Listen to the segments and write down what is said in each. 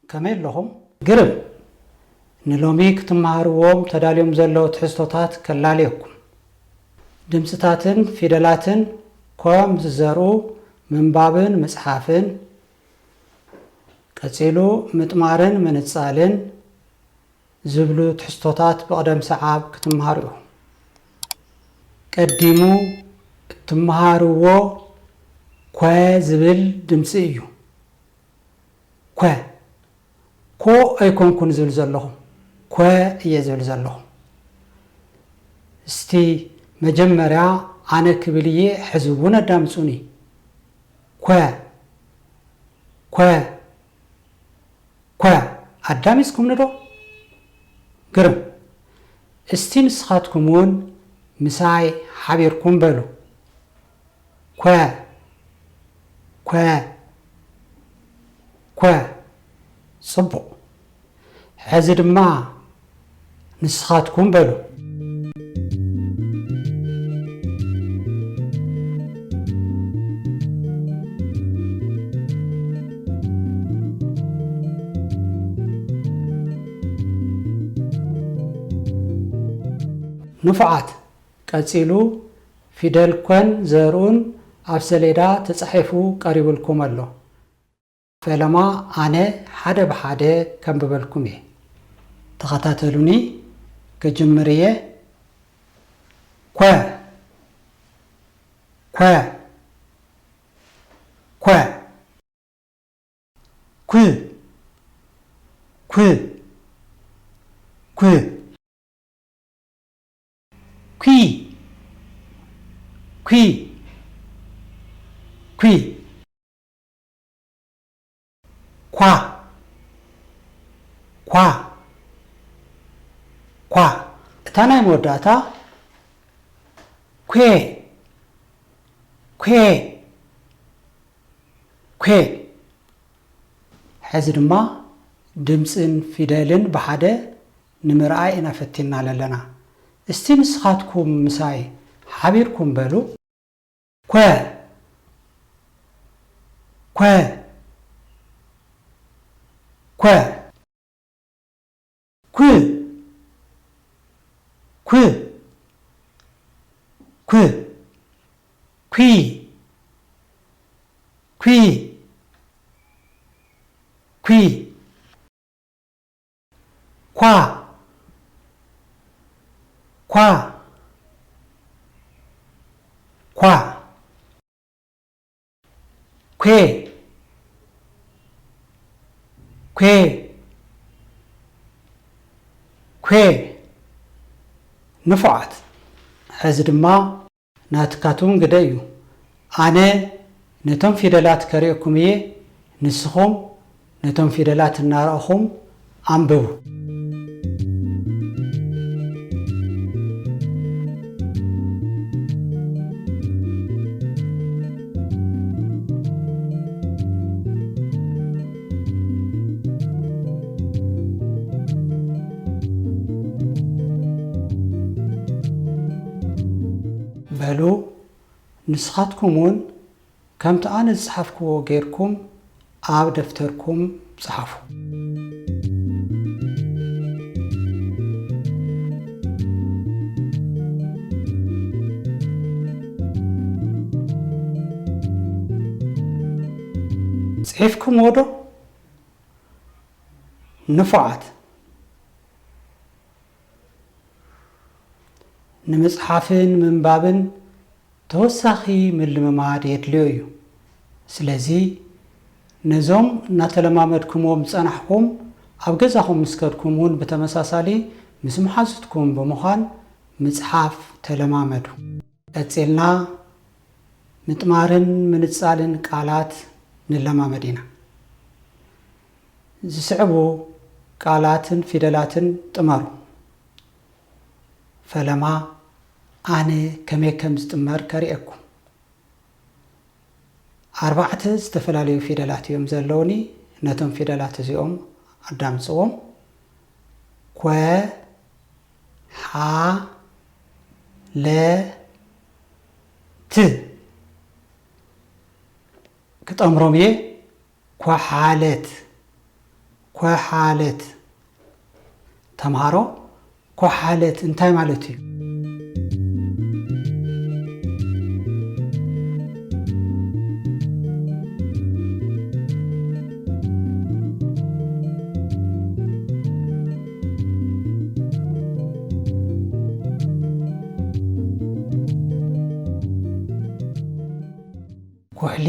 ከመይ ኣለኹም? ግርም! ንሎሚ ክትመሃርዎም ተዳልዮም ዘለዉ ትሕዝቶታት ከላልየኩም። ድምጽታትን ፊደላትን ኮም ዝዘርኡ ምንባብን ምጽሓፍን፣ ቀጺሉ ምጥማርን ምንጻልን ዝብሉ ትሕዝቶታት ብቕደም ሰዓብ ክትመሃሩ ኢኹም። ቀዲሙ እትመሃርዎ ኮ ዝብል ድምጺ እዩ። ኮ። ኮ ኣይኮንኩን ዝብል ዘለኹ፣ ኮ እየ ዝብል ዘለኹ። እስቲ መጀመርያ ኣነ ክብል እየ፣ ሕዚ እውን ኣዳምጹኒ። ኮ፣ ኮ፣ ኮ። ኣዳሚጽኩምኒ ዶ? ግርም። እስቲ ንስኻትኩም እውን ምሳይ ሓቢርኩም በሉ። ኮ፣ ኮ፣ ኮ። ጽቡቕ። ሕዚ ድማ ንስኻትኩም በሉ። ንፉዓት። ቀጺሉ ፊደል ኮን ዘርኡን ኣብ ሰሌዳ ተጻሒፉ ቀሪቡልኩም ኣሎ። ፈለማ ኣነ ሓደ ብሓደ ከንብበልኩም እየ። ተኸታተሉኒ፣ ክጅምር እየ። ኮ፣ ኮ፣ ኮ። ኩ፣ ኩ፣ ኩ። ኲ፣ ኲ፣ ኲ። ኳ፣ ኳ፣ ኳ። እታ ናይ መወዳእታ፣ ኳ፣ ኳ፣ ኳ። ሕዚ ድማ ድምጽን ፊደልን ብሓደ ንምርኣይ ኢና ፈቲንና ዘለና። እስቲ ንስኻትኩም ምሳይ ሓቢርኩም በሉ። ኮ፣ ኮ፣ ኮ። ኩ፣ ኩ፣ ኩ። ኲ፣ ኲ፣ ኲ። ኳ፣ ኳ፣ ኳ። ኳ፣ ኳ፣ ኳ። ንፉዓት። ሕዚ ድማ ናትካትኩም ግደ እዩ። ኣነ ነቶም ፊደላት ከርእየኩም እየ፣ ንስኹም ነቶም ፊደላት እናረእኹም ኣንብቡ። በሉ፣ ንስኻትኩም እውን ከምቲ ኣነ ዝጸሓፍክዎ ጌርኩም ኣብ ደፍተርኩም ጸሓፉ። ጽሒፍኩምዎ ዶ? ንፉዓት። ንምጽሓፍን ምንባብን ተወሳኺ ምልምማድ የድልዮ እዩ። ስለዚ ነዞም እናተለማመድኩምዎም ዝጸናሕኩም፣ ኣብ ገዛኹም ምስ ከድኩም እውን ብተመሳሳሊ ምስ መሓዙትኩም ብምዃን ምጽሓፍ ተለማመዱ። ቀጺልና ምጥማርን ምንጻልን ቃላት ንለማመድ ኢና። ዝስዕቡ ቃላትን ፊደላትን ጥመሩ። ፈለማ ኣነ ከመይ ከም ዝጥመር ከርእየኩም። ኣርባዕተ ዝተፈላለዩ ፊደላት እዮም ዘለውኒ። ነቶም ፊደላት እዚኦም ኣዳምጽዎም። ኮ፣ ሓ፣ ለ፣ ት። ክጠምሮም እየ። ኳሓለት፣ ኮሓለት። ተምሃሮ፣ ኮሓለት እንታይ ማለት እዩ? ኩሕሊ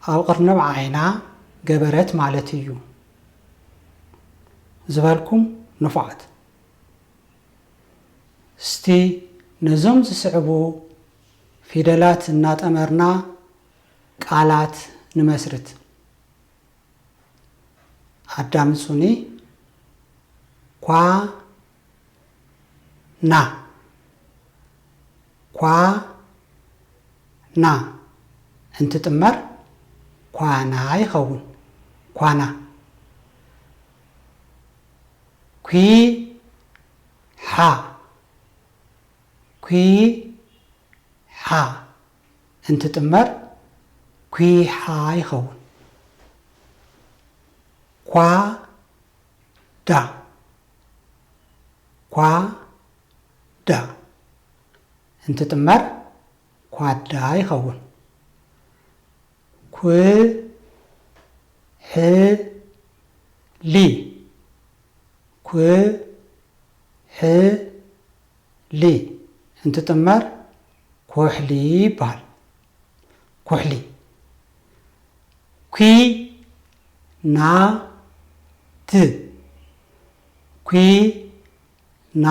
ኣብ ቅርንብ ዓይና ገበረት ማለት እዩ ዝበልኩም ንፉዓት። እስቲ ነዞም ዝስዕቡ ፊደላት እናጠመርና ቃላት ንመስርት። ኣዳምጹኒ። ኳ ና። ኳ ና እንትጥመር ኳና ይኸውን። ኳና። ኲ ሓ። ኲ ሓ እንትጥመር ኲሓ ይኸውን። ኳ ዳ። ኳ ዳ እንትጥመር ኳዳ ይኸውን። ኩ ሕ ሊ። ኩ ሕ ሊ እንትጥመር ኩሕሊ ይበሃል። ኩሕሊ። ኲ ና ት። ኲ ና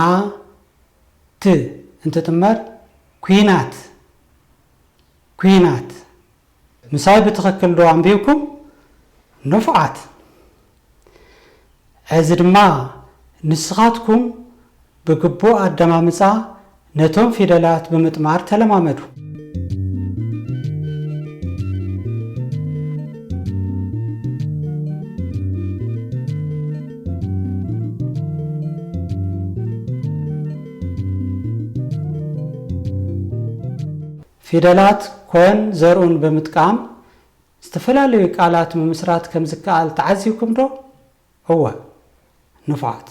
ት እንትጥመር ኲናት። ኲናት። ምሳይ ብትኽክል ዶ ኣንቢብኩም? ንፉዓት። ሕዚ ድማ ንስኻትኩም ብግቡእ ኣደማምጻ ነቶም ፊደላት ብምጥማር ተለማመዱ። ፊደላት ኮን ዘርኡን ብምጥቃም ዝተፈላለዩ ቃላት ምምስራት ከም ዝከኣል ተዓዚብኩም ዶ? እወ፣ ንፉዓት።